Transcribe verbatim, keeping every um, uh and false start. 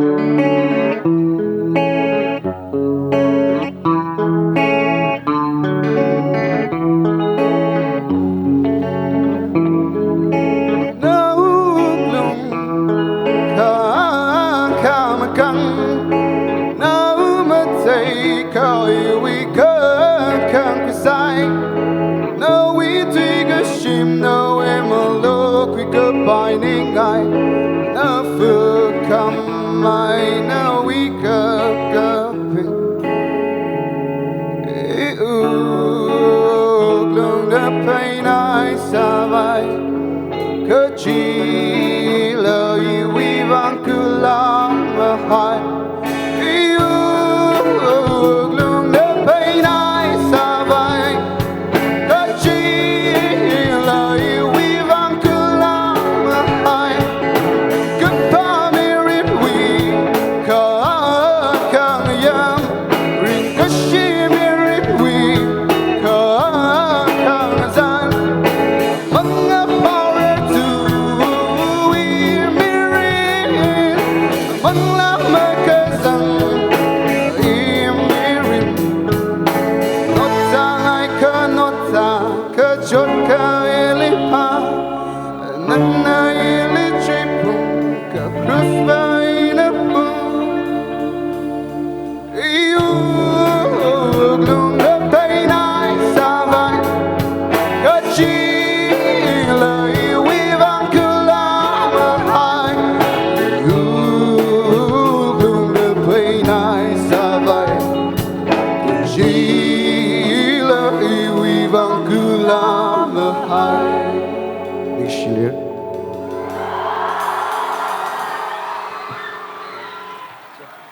Nawui wuklung kakhamakang, nawui matei kha iwui kakhanang khuisai, nawui tui kashim, nawui maluk khui kapai ningai, na fakhamai, nawui kakapin. I wuklungda phainai savai, kachi